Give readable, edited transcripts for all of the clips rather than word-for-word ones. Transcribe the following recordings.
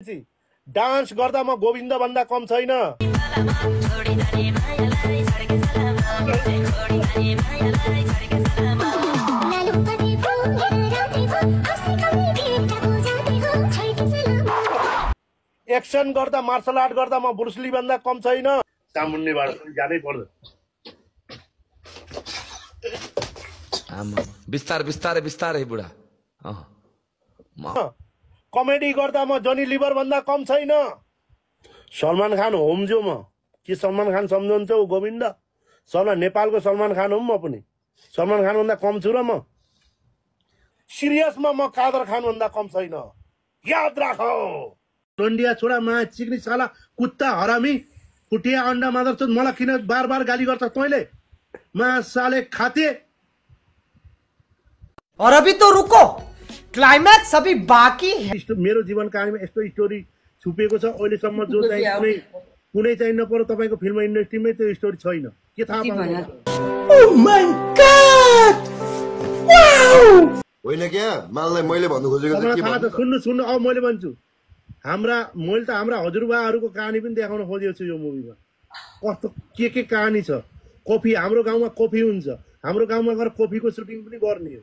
Dance गर्दा म गोविन्द भन्दा कम छैन। एक्सन गर्दा मार्शल आर्ट गर्दा म ब्रुसली भन्दा कम छैन। सामुन्नेबाट जानै पर्छ। बिस्तारै बिस्तारै बिस्तारै बुढा। कमेडी गर्दा म जनी लिभर भन्दा कम छैन। सलमान खान होम जो म के सलमान खान सम्झन्छ गोविन्द? नेपालको सलमान खान हो म पनि। सलमान खान भन्दा कम छु र म? सिरियसमा म कादर खान भन्दा कम छैन। याद राख। लन्डिया छोडा मा चिक्नी साला कुत्ता हरामी फुटिया अंडा मादर मलाई किन बार बार गाली गर्छ तैँले? मा साले खाते। और अभी तो रुको, क्लाइमैक्स अभी बाकी है। मेरो जीवन कहानीमा यस्तो स्टोरी छुपिएको छ अहिलेसम्म जो चाहिँ कुनै चाहिँ नपरो तपाईको फिल्म इन्डस्ट्रीमै त्यो स्टोरी छैन। के थाहा पाउनु? Oh my God, wow. होइन क्या माललाई मैले भन्नु खोजेको चाहिँ के भन्नु? सुन्नु अब मैले भन्छु। मैले त हाम्रा हजुरबाहरूको कहानी पनि देखाउन खोजेको छु यो मुभीमा। कस्तो के कहानी छ। कफी हाम्रो गाउँमा कफी हुन्छ। हाम्रो गाउँमा गएर कफीको सुटिङ पनि गर्ने हो।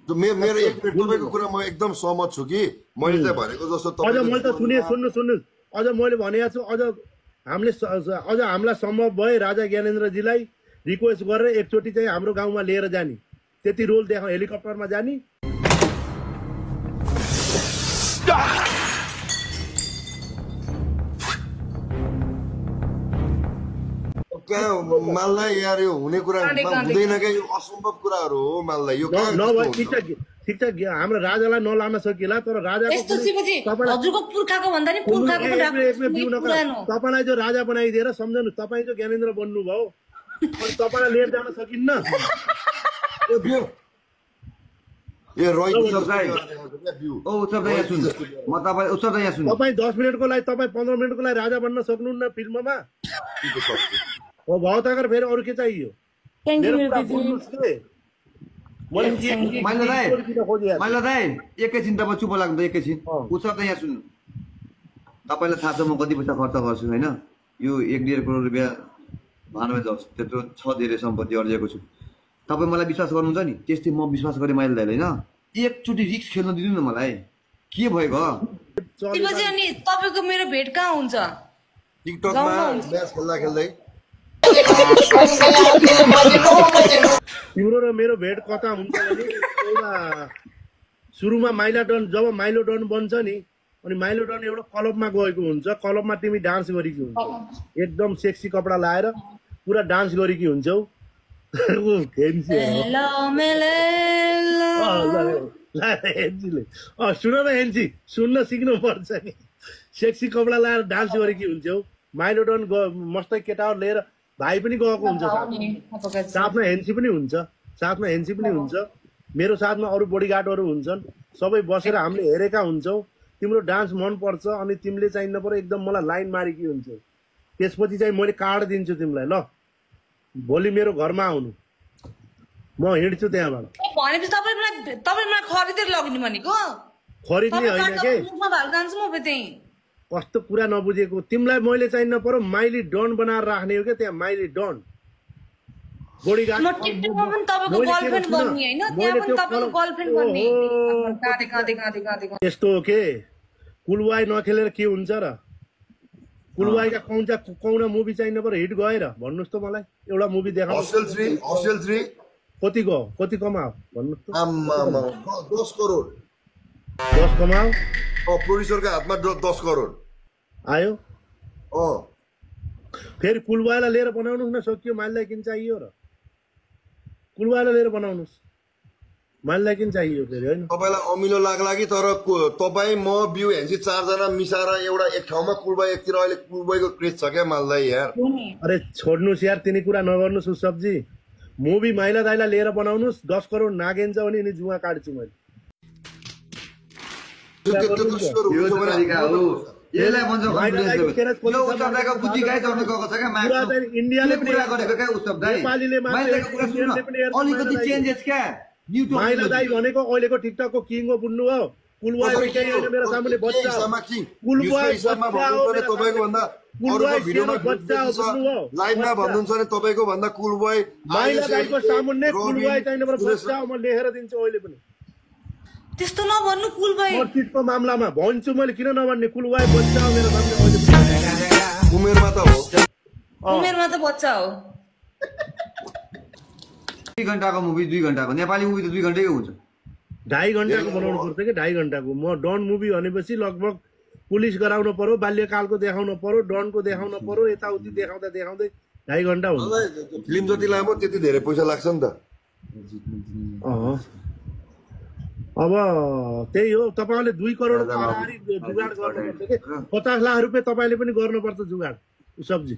मेरो एक मिनट तपाईको कुरा म एकदम सहमत छु कि मैले चाहिँ भनेको जस्तो अझ मैले त सुन्नु अझ मैले भनेको छु। अझ हामीलाई सम्भव भए राजा ज्ञानेन्द्रजीलाई रिक्वेस्ट गरेर एकचोटि चाहिँ हाम्रो गाउँमा लिएर जाने, त्यति रोल देखा हेलिकप्टरमा जाने। माललाई यार यो हुने कुरा हुँदैन क्या, यो असम्भव कुराहरू हो माललाई। यो ठिक छ हाम्रो राजालाई नलान सकिएला तर तपाईँलाई जो राजा बनाइदिएर सम्झनु तपाईँ जो ज्ञानेन्द्र बन्नुभयो तपाईँलाई लिएर जान सकिन्न। तपाईँ 10 मिनटको लागि तपाईँ 15 मिनटको लागि राजा बन्न सक्नुहुन्न फिल्ममा? भाउ त अगर फेरि अरू के चाहियो? एकैछिन तपाईँ चुप लाग्नु एकैछिन। उत्सव त यहाँ सुन्नु, तपाईँलाई थाहा छ म कति पैसा खर्च गर्छु होइन? यो 1.5 करोड रुपियाँ भानुमा जाओस् त्यत्रो छ धेरै सम्पत्ति अर्जेको छु। तपाईँ मलाई विश्वास गर्नुहुन्छ नि, त्यस्तै म विश्वास गरेँ माइल दाइलाई होइन? एकचोटि रिक्स खेल्न दिनु न मलाई। के भयो अनि तपाईँको मेरो भेट कहाँ हुन्छ? टिकटकमा म्याच खेल्दा खेल्दै। तिम्रो र मेरो भेट कता हुन्छ भने एउटा सुरुमा जब माइलो डन बन्छ नि, अनि माइलो डन एउटा क्लबमा गएको हुन्छ। क्लबमा तिमी डान्स गरेकी हुन्छ, एकदम सेक्सी कपडा लाएर पुरा डान्स गरेकी हुन्छौ। सुन न हेन्सी, सुन्न सिक्नु पर्छ नि। सेक्सी कपडा लाएर डान्स गरेकी हुन्छौ। माइलो डन मस्तै केटाहरू लिएर भाइ पनि गएको हुन्छ, साथमा हेन्सी पनि हुन्छ, मेरो साथमा अरू बडीगार्डहरू हुन्छन्। सबै बसेर हामीले हेरेका हुन्छौँ। तिम्रो डान्स मन पर्छ अनि तिमीले चाहिँ नपर्यो एकदम मलाई लाइन मारेकी हुन्छौ। त्यसपछि चाहिँ मैले कार्ड दिन्छु तिमीलाई। ल भोलि मेरो घरमा आउनु, म हिँड्छु त्यहाँबाट। भनेपछि तपाईलाई खरिदेर लग्ने भनेको? खरिद्ने होइन के, कस्तो कुरा नबुझेको। तिमीलाई मैले चाहिँ नपर्यो माइली डन बनाएर राख्ने हो क्या त्यहाँ। माइली डन यस्तो हो के? कुलवाई नखेलेर के हुन्छ र? कुलवाईका कौना मुभी चाहिँ नपर्यो हिट गएर भन्नुहोस् त मलाई। एउटा मुभी देखाउनु। कति कमाओ भन्नुहोस् त? 10 करोड 10 कमाओ। प्रोड्युसरको हातमा 10 करोड आयो। फेरि कुलवाईलाई लिएर बनाउनुहोस् न, सकियो। माइललाई किन चाहियो र? कुलवाईलाई लिएर बनाउनुहोस्, माइललाई किन चाहियो फेरि? होइन तपाईँलाई अमिलो लाग्ला कि? तर तपाईँ म बिउ हेन्सी 4 जना मिसाएर एउटा एक ठाउँमा कुलवाई एकतिर अहिले कुलवाईको क्रेज छ क्या माललाई यार। अरे छोड्नुहोस् यार, तिनी कुरा नगर्नुहोस्। सब्जी मुभी माइला दाइलाई लिएर बनाउनुहोस्। 10 करोड नागेन्छ भने नि जुवा काट्छु मैले। यसलाई भन्छ बुद्धि गाई चढ्नु गएको छ क्या? इन्डियाले कुरा गरेको क्या उत्सव दाइ? अलिकति चेन्जेस क्या? युट्युब माइला दाई भनेको अहिलेको टिकटकको किङ हो, बुझ्नु हो। कुलवाई केही होइन मेरो सामुन्ने बच्चा हो। कुलवाई हिसाबमा भन्नुहुन्छ भने तपाईँको भन्दा अरूको भिडियोमा बच्चा हो, बुझ्नु हो। लाइभमा भन्नुहुन्छ भने तपाईँको भन्दा कुलवाई माइला दाईको सामुन्ने कुलवाई चाहिँ मेरो बच्चा हो, म लेखेर दिन्छु अहिले पनि। त्यस्तो नभन्नु कुलबाई। मर्सिडको मामलामा भन्छु मैले, किन नभन्ने, कुलवाई बच्चा हो मेरो सामुन्ने अहिले पनि। उमेरमा त हो, उमेरमा त बच्चा हो। 2 घण्टाको मुभी 2 घण्टाको, नेपाली मुभी त 2 घण्टैको हुन्छ। 2.5 घण्टाको बनाउनु पर्छ कि 2.5 घण्टाको। म डन मुभी भनेपछि लगभग पुलिस गराउनु पर्यो, बाल्यकालको देखाउनु पर्यो, डनको देखाउनु पर्यो, यताउति देखाउँदै 2.5 घण्टा हुन्छ। फिल्म जति लामो त्यति धेरै पैसा लाग्छ नि त। अब त्यही हो, तपाईँले 2 करोड हाराहारी जुगाड गर्नुपर्छ कि 50 लाख रुपियाँ तपाईँले पनि गर्नुपर्छ जुगाड सब्जी।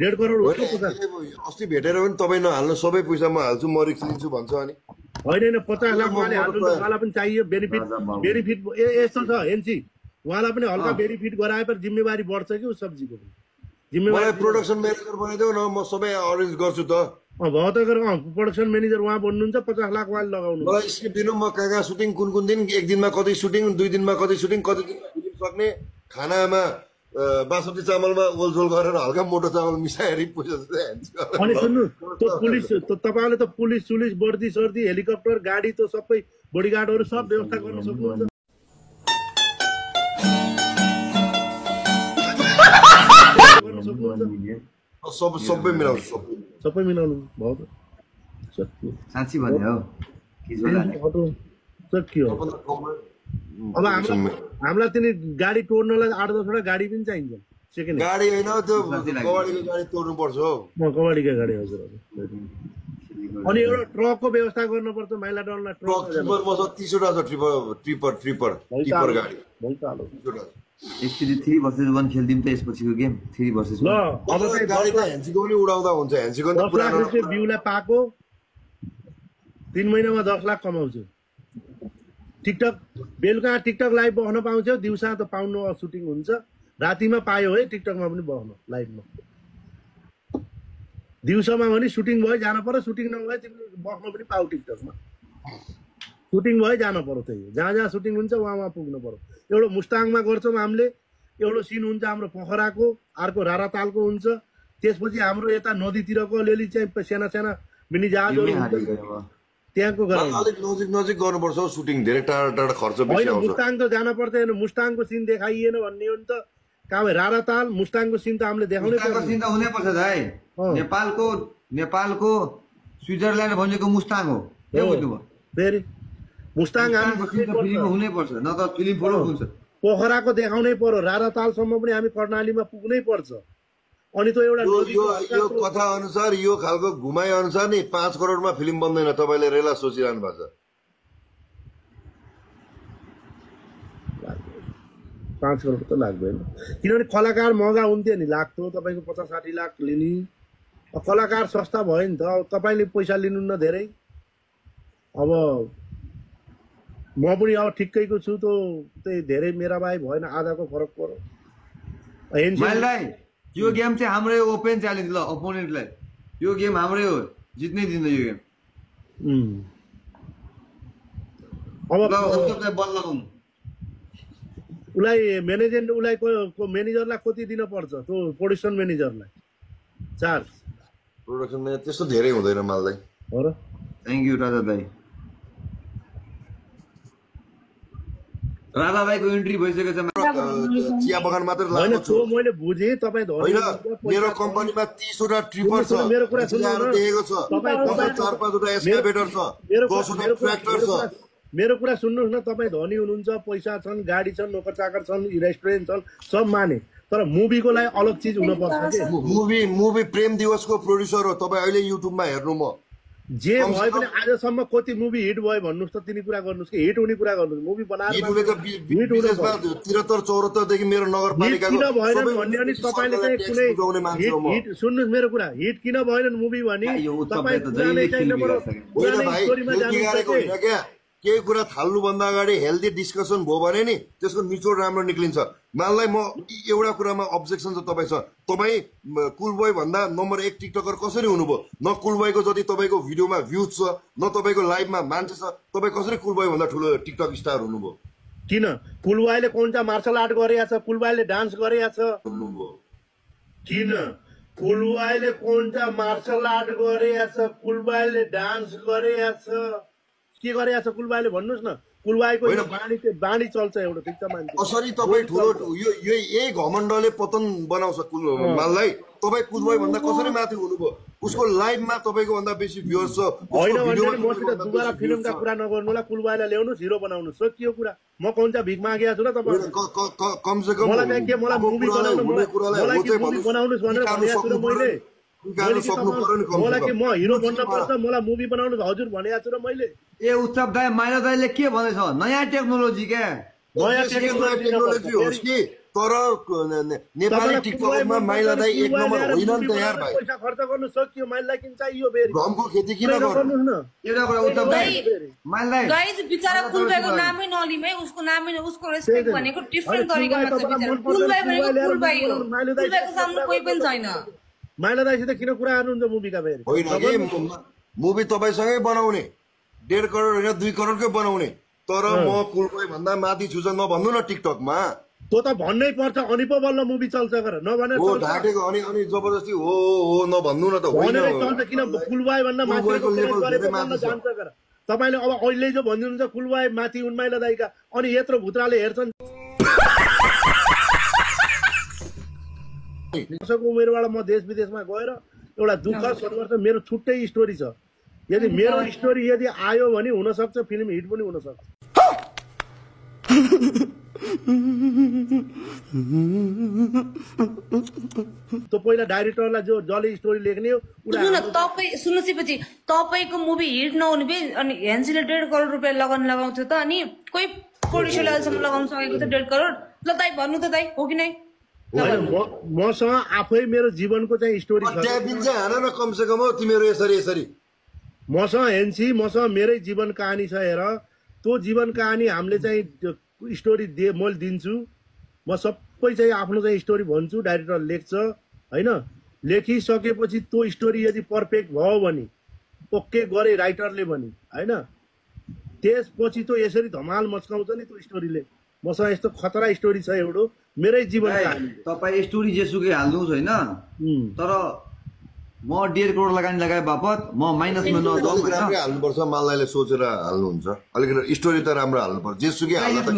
1.5 करोड हो कि 50? अस्ति भेटेर पनि तपाईँ नहाल्नु, सबै पैसा म हाल्छु, म रिक्स लिन्छु भन्छ अनि होइन 50 लाख उहाँले हाल्नु, उहाँलाई पनि चाहियो बेनिफिट यस्तो छ एनसी, उहाँलाई पनि हल्का बेनिफिट गराएपछि जिम्मेवारी बढ्छ कि उस सब्जीको जिम्मेवारी। प्रोडक्सन म्यानेजर बनाइदेऊ न, म सबै अरेन्ज गर्छु त। भयो त प्रोडक्सन म्यानेजर उहाँ बन्नुहुन्छ, 50 लाख उहाँले लगाउनु। मलाई स्क्रिप्ट दिनु, म कहाँ सुटिङ कुन दिन, 1 दिनमा कति सुटिङ, 2 दिनमा कति सुटिङ, कति दिनमा फिल्म सक्ने, खानामा बासमती चामलमा ओलझोल गरेर हल्का मोटो चामल मिसाएर पैसा हाल्छु। अनि सुन्नु, त्यो पुलिस तपाईँले त पुलिस वर्दी सर्दी हेलिकप्टर गाडी त सबै बडीगार्डहरू सब व्यवस्था गर्न सक्नुहुन्छ। सबै मिलाउँछु, सबै मिलाउनु भयो त सकियो। साँच्ची भन्ने हो सकियो। अब हामीलाई तिनी गाडी तोड्नलाई 8-10 वटा गाडी पनि चाहिन्छ। सेकेन्ड गाडी होइन, त्यो कबाडीको गाडी तोड्नु पर्छ हो। कबाडीको गाडी हजुर। अनि एउटा ट्रकको व्यवस्था गर्नुपर्छ, माइला डनलाई ट्रक 30 वटा छ, ट्रिपर गाडी। एक्चुअली 3 भर्सेस 1 खेल्दिउँ त यसपछिको गेम 3 भर्सेस 1। ल अब चाहिँ गाडी त ह्यान्सीको पनि उडाउँदा हुन्छ, ह्यान्सीको त 10 लाख रुपियाँ बिउलाई पाएको 3 महिनामा 10 लाख कमाउँछु। टिकटक बेलुका टिकटक लाइभ बस्न पाउँछौ, दिउँसा त पाउनु सुटिङ हुन्छ, रातिमा पायो है टिकटकमा पनि बस्न लाइभमा। दिउँसोमा पनि सुटिङ भयो जानु पर्यो, सुटिङ नभए तिमीले बस्न पनि पाऊ टिकटकमा। सुटिङ भयो जानु पर्यो, त्यही हो, जहाँ सुटिङ हुन्छ वहाँ पुग्नु पर्यो। एउटा मुस्ताङमा गर्छौँ हामीले, एउटा सिन हुन्छ हाम्रो पोखराको, अर्को रारातालको हुन्छ, त्यसपछि हाम्रो यता नदीतिरको अलिअलि चाहिँ साना मिनी जहाजहरू हुन्छ, त्यहाँको अलिक नजिक गर्नुपर्छ हौ सुटिङ, धेरै टाढा खर्च बेसी आउँछ। मुस्ताङ त जान पर्दैन, मुस्ताङको सिन देखाइएन भन्ने हो नि त। कहाँ राराताल मुस्ताङको सिन त हामीले देखाउनै पर्छ। सिन त हुनै पर्छ दाइ। नेपालको स्विजरल्यान्ड भनेको मुस्ताङ हो, के बुझ्नुभयो? फेरि मुस्ताङ हुनै पर्छ, न त फिल्म फोटो हुन्छ। पोखराको देखाउनै पर्यो, रारातालसम्म पनि हामी कर्णालीमा पुग्नै पर्छ। अनि त एउटा यो कथा अनुसार, यो खालको घुमाइ अनुसार नि 5 करोडमा फिल्म बन्दैन, तपाईँले रेला सोचिरहनु भएको छ। 5 करोड त लाग्दैन, किनभने कलाकार महँगा हुन्थ्यो नि, लाग्थ्यो तपाईँको 50-60 लाख लिने। कलाकार सस्ता भयो नि त, तपाईँले पैसा लिनुहुन्न धेरै। अब म पनि अब ठिक्कैको छु, त्यही धेरै मेरा भाइ भएन, आधाको फरक पर्यो। यो गेम चाहिँ हाम्रै ओपन च्यालेन्ज ल अपोनेन्टलाई, यो गेम हाम्रै हो, जित्नै दिन्छ यो गेम। अब बल लगाउनु उसलाई म्यानेजरलाई कति दिन पर्छ, त्यो प्रोडक्सन म्यानेजरलाई चार्ज? प्रोडक्सन म्यानेजर त्यस्तो धेरै हुँदैन माल्दै हो र। थ्याङ्क यू राजा दाई। राजा दाईको एन्ट्री भइसकेको छ। चिया बगान मात्र होइन, त्यो मैले बुझेँ। तपाईँ होइन, मेरो कम्पनीमा 30 वटा ट्रिपर छ, मेरो कुरा सुन्नु, देखेको छ, 4-5 वटा एस्काभेटर छ, 10 वटा ट्र्याक्टर छ। मेरो कुरा सुन्नुहोस् न, तपाईँ धनी हुनुहुन्छ, पैसा छन्, गाडी छन्, नोकर चाकर छन्, रेस्टुरेन्ट छन्, सब माने, तर मुभीको लागि अलग चिज हुनुपर्छ। मुभी प्रेम दिवसको प्रोड्युसर हो तपाईँ, अहिले युट्युबमा हेर्नु। म जे भए पनि आजसम्म कति मुभी हिट भयो भन्नुहोस् त, तिनी कुरा गर्नुहोस् कि हिट हुने कुरा गर्नुहोस्। मुभी बनाएर 73-74 देखि मेरो नगरपालिकाको किन भएन भन्ने, अनि तपाईँले चाहिँ कुनै हिट सुन्नुहोस् मेरो कुरा, हिट किन भएन मुभी भने तपाईँ पुरानै चाहिँ केही कुरा थाल्नुभन्दा अगाडि हेल्दी डिस्कसन भयो भने नि त्यसको निचोड राम्रो निक्लिन्छ। मलाई म एउटा कुरामा अब्जेक्सन छ तपाईँसँग, तपाईँ कुल बोय भन्दा नम्बर 1 टिकटकर कसरी हुनुभयो? न कुल बोयको जति तपाईँको भिडियोमा भ्युज छ, न तपाईँको लाइभमा मान्छे छ, तपाईँ कसरी कुल बोय भन्दा ठुलो टिकटक स्टार हुनुभयो? किन कुलबाईले कोनचा मार्शल आर्ट गरेछ, कुलबाईले डान्स गरेछ? किन कुलबाईले कोनचा मार्शल आर्ट गरेछ, कुलबाईले डान्स गरेछ? के गरेछ कुलबाईले भन्नुस् न? कुलबाईको बाणी चल्छ एउटा, ठिक छ मान्छे। कसरी तपाईँ ठुलो यो यही घमण्डले पतन बनाउँछ माललाई? तपाईँ कुलबाई भन्दा कसरी माथि हुनुभयो? उसको लाइभमा तपाईँको भन्दा बेसी भ्युज छ। होइन भने मसित दुबारा फिल्मका कुरा नगर्नुला, कुलबाईलाई ल्याउनुहोस्, हिरो बनाउनुहोस्, सकियो कुरा। म कोनचा भिख मागेको छु र तपाईँ? कमसेकम मलाई चाहिँ के, मलाई मुभी बनाउनु, मलाई के मुभी बनाउनुहोस् भनेर भनेको छु र मैले। मलाई के म हिरो बन्न पर्छ, मलाई मुभी बनाउनुहोस् हजुर भनेको छु र मैले। ए उत्सव दाई, माइला दाईले के भन्दैछ? नयाँ टेक्नोलोजी क्या, नयाँ टेक्नोलोजी होस् कि तर नेपाली टिकटकमा माइला दाई 1 नम्बर होइन नि त यार भाइ। पैसा खर्च गर्नु सकियो, माइललाई किन चाहियो फेरि? गमको खेती किन गर्नु? एउटा कुरा उत्सव दाई, माइला दाई गाइज बिचारा कुलबाईको नामै नलिम है, उसको नामै उसको रेस्पेक्ट भनेको डिफ्रेन्ट तरिकामा छ बिचारा। कुलबाई भनेको कुलबाई हो, कुलबाईको सामु कोही पनि छैन। माइला दाइसित किन कुरा गर्नुहुन्छ मुभीका फेरि? होइन कि मुभी तपाईँसँगै बनाउने 1.5 करोड होइन 2 करोडकै बनाउने, तर म कुलबाई भन्दा माथि छु नभन्नु न टिकटकमा। त्यो त भन्नै पर्छ, अनि पो बल्ल मुभी चल्छ गर, नभने हो ढाटेको अनि जबरजस्ती हो नभन्नु न त। होइन चल्छ किन? कुलबाई भन्दा माथि जान्छ गर। तपाईँले अब अहिले जो भनिदिनुहुन्छ कुलबाई माथि हुन् माइला दाइका, अनि यत्रो भुत्राले हेर्छन्। वर्षको उमेरबाट म देश विदेशमा गएर एउटा दुःख सङ्घर्ष, मेरो छुट्टै स्टोरी छ। यदि मेरो स्टोरी यदि आयो भने हुनसक्छ फिल्म हिट पनि हुनसक्छ। त्यो पहिला डाइरेक्टरलाई जसले स्टोरी लेख्ने हो तपाईँ सुन्नुहोस्, तपाईँको मुभी हिट नहुने भए अनि हेन्सीले 1.5 करोड रुपियाँ लगाउँथ्यो त, अनि कोही प्रोड्युसरले अहिलेसम्म लगाउन सकेको छ 1.5 करोड। ल दाइ भन्नु त दाइ, हो कि नै? मसँग आफै मेरो जीवनको चाहिँ स्टोरी छ। कमसे कम तिमीहरू यसरी मसँग हेन्सी, मसँग मेरै जीवन कहानी छ। हेर त्यो जीवन कहानी हामीले चाहिँ स्टोरी मैले दिन्छु। म सबै चाहिँ आफ्नो चाहिँ स्टोरी भन्छु, डाइरेक्टर लेख्छ होइन। लेखिसकेपछि त्यो स्टोरी यदि पर्फेक्ट भयो भने ओके गरे राइटरले भने होइन, त्यसपछि त्यो यसरी धमाल मच्काउँछ नि त्यो स्टोरीले। मसँग यस्तो खतरा स्टोरी छ एउटा, मेरै जीवन कहानी। तपाईँ स्टोरी जेसुकै हाल्नुहोस् होइन, तर म 1.5 करोड लगाए बापत म माइनसमा नजाउँ। राम्रै हाल्नुपर्छ, माललाई सोचेर हाल्नुहुन्छ, अलिकति स्टोरी त राम्रो हाल्नुपर्छ जेसुकै हाल्नु त।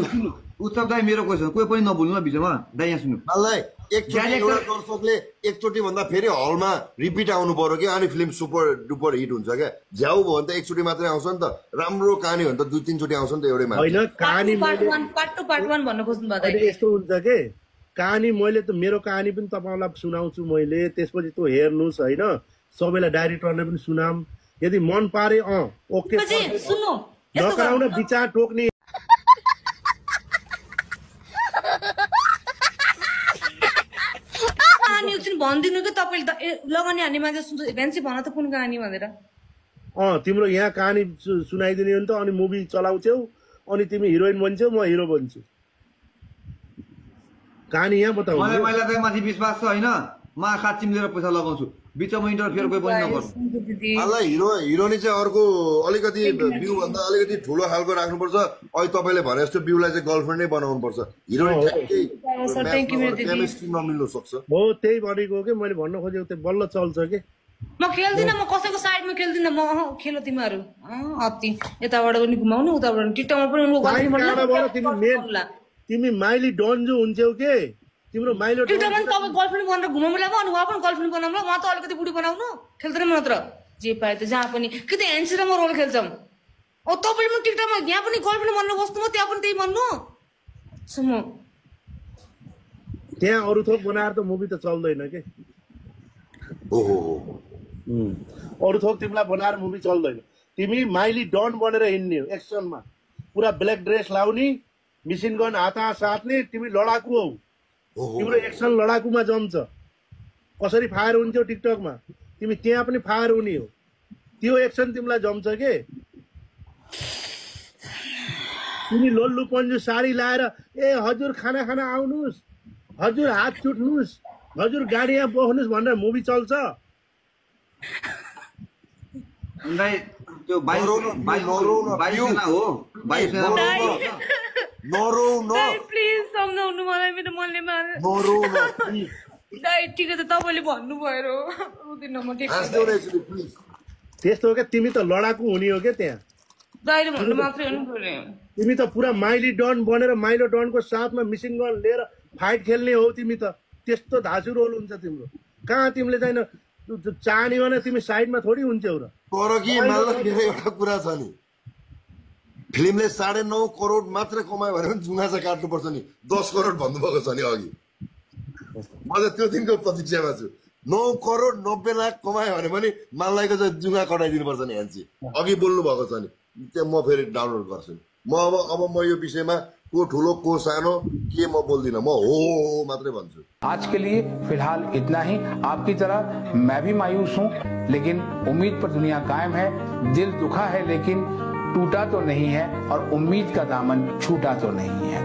उत्सव दाई मेरो क्वेसन कोही पनि नबोल्नु न बिचमा, दाइ यहाँ सुन्नु। माललाई एकचोटि एउटा दर्शकले एकचोटि भन्दा फेरि हलमा रिपिट आउनु पर्यो कि, अनि फिल्म सुपर डुपर हिट हुन्छ क्या। झ्याउ भयो भने त एकचोटि मात्रै आउँछ नि त, राम्रो कहानी हो भने त 2-3 चोटि आउँछ नि त एउटै मान्छे। होइन कहानी पार्ट 1 भन्न खोज्नु भयो। यस्तो हुन्छ के कहानी, मैले त मेरो कहानी पनि तपाईँलाई सुनाउँछु मैले, त्यसपछि त्यो हेर्नुहोस् होइन, सबैलाई डाइरेक्टरले पनि सुनाम। यदि मन पारे ओके नगराउन विचार टोक्ने। कहानी एकछिन भनिदिनु कि तपाईँले लगानी हान्ने मान्छे सुन्छ भ्यान्सी भन त कुन कहानी भनेर। तिम्रो यहाँ कहानी सुनाइदिने हो नि त, अनि मुभी चलाउँछौ, अनि तिमी हिरोइन बन्छौ, म हिरो बन्छु। कहानी यहाँ बताऊ। मलाई दाइ माथि विश्वास छ होइन, म आँखा चिम्लेर पैसा लगाउँछु, बिचमा इन्टरफियर कोही पनि नगर्नु। मलाई हिरोनी चाहिँ अर्को अलिकति बिउ भन्दा अलिकति ठुलो खालको राख्नुपर्छ। अहिले तपाईँले भने जस्तो बिउलाई चाहिँ गर्लफ्रेन्ड नै बनाउनु पर्छ। हिरोनी केमिस्ट्री नमिल्नु सक्छ। हो त्यही भनेको के मैले भन्न खोजेको, त्यो बल्ल चल्छ के। म खेल्दिनँ, म कसैको साइडमा खेल्दिनँ। म खेलो तिमीहरू अति यताबाट पनि घुमाउनु, उताबाट टिकटकमा पनि। तिमी माइली डन्जो हुन्छौ के? तिम्रो माइलो टिकटकमा तपाईँ गर्लफ्रेन्ड बनाएर घुमाउनु लाग्यो, अनि उहाँ पनि गर्लफ्रेन्ड बनाउनु, उहाँ त अलिकति बुढी बनाउनु, खेल्दैन मात्र जे पाए त जहाँ पनि कि त हेन्सी र म रोल खेल्छौँ। तपाईँ पनि टिकटकमा यहाँ पनि गर्लफ्रेन्ड बनेर बस्नु, म त्यहाँ पनि त्यही भन्नु। त्यहाँ अरू थोक बनाएर त मुभी त चल्दैन के। अरू थोक तिमीलाई बनाएर मुभी चल्दैन। तिमी माइली डन बनेर हिँड्ने हो एक्सनमा, पुरा ब्ल्याक ड्रेस लाउने, मिसिन गन हात साथले, तिमी लडाकु हौ। तिम्रो एक्सन लडाकुमा जम्छ। कसरी फायर हुन्थ्यो टिकटकमा, तिमी त्यहाँ पनि फायर हुने हो। त्यो एक्सन तिमीलाई जम्छ के। तिमी लोल्लु पन्जु साडी लाएर ए हजुर खाना खाना आउनुहोस्, हजुर हात छुट्नुहोस्, हजुर गाडी यहाँ बोक्नुहोस् भनेर मुभी चल्छ। त्यो वायुसेना हो, वायुसेना नरौ न प्लिज सम्झाउनु मलाई, मेरो मनले मारे। नरौ न दाइ ठिकै छ, तपाईँले भन्नुभयो रुदिन म ठिक हाँस्देऊ न एकचोटि प्लिज। त्यस्तो हो क्या, तिमी त लडाकु हुने हो क्या त्यहाँ। दाइले भन्नु मात्रै हो नि पर्यो। तिमी त पुरा माइली डन बनेर माइलो डनको साथमा मिसिङ गन लिएर फाइट खेल्ने हो तिमी त। त्यस्तो धासु रोल हुन्छ तिम्रो। कहाँ तिमीले चाहिँ चाहने भने तिमी साइडमा थोडी हुन्थ्यौ र। तर कि मलाई मेरो एउटा कुरा छ नि, फिल्मले 9.5 करोड मात्रै कमायो भने पनि जुङ्गा चाहिँ काट्नुपर्छ नि। 10 करोड भन्नुभएको छ नि अघि। म त त्यो दिनको प्रतीक्षामा छु। 9 करोड 90 लाख कमायो भने पनि माललाईको चाहिँ जुङ्गा कटाइदिनुपर्छ नि हेन्सी। अघि बोल्नु भएको छ नि, त्यो म फेरि डाउनलोड गर्छु नि। म अब म यो विषयमा को ठुलो को सानो के म बोल्दिनँ, म हो मात्रै भन्छु। आज के लिए फिलहाल इतना ही। आपकी तरह मैं भी मायूस हूँ, लेकिन उम्मीद पर दुनिया कायम है। दिल दुखा है लेकिन टूटा तो नहीं है, और उम्मीद का दामन छूटा तो नहीं है।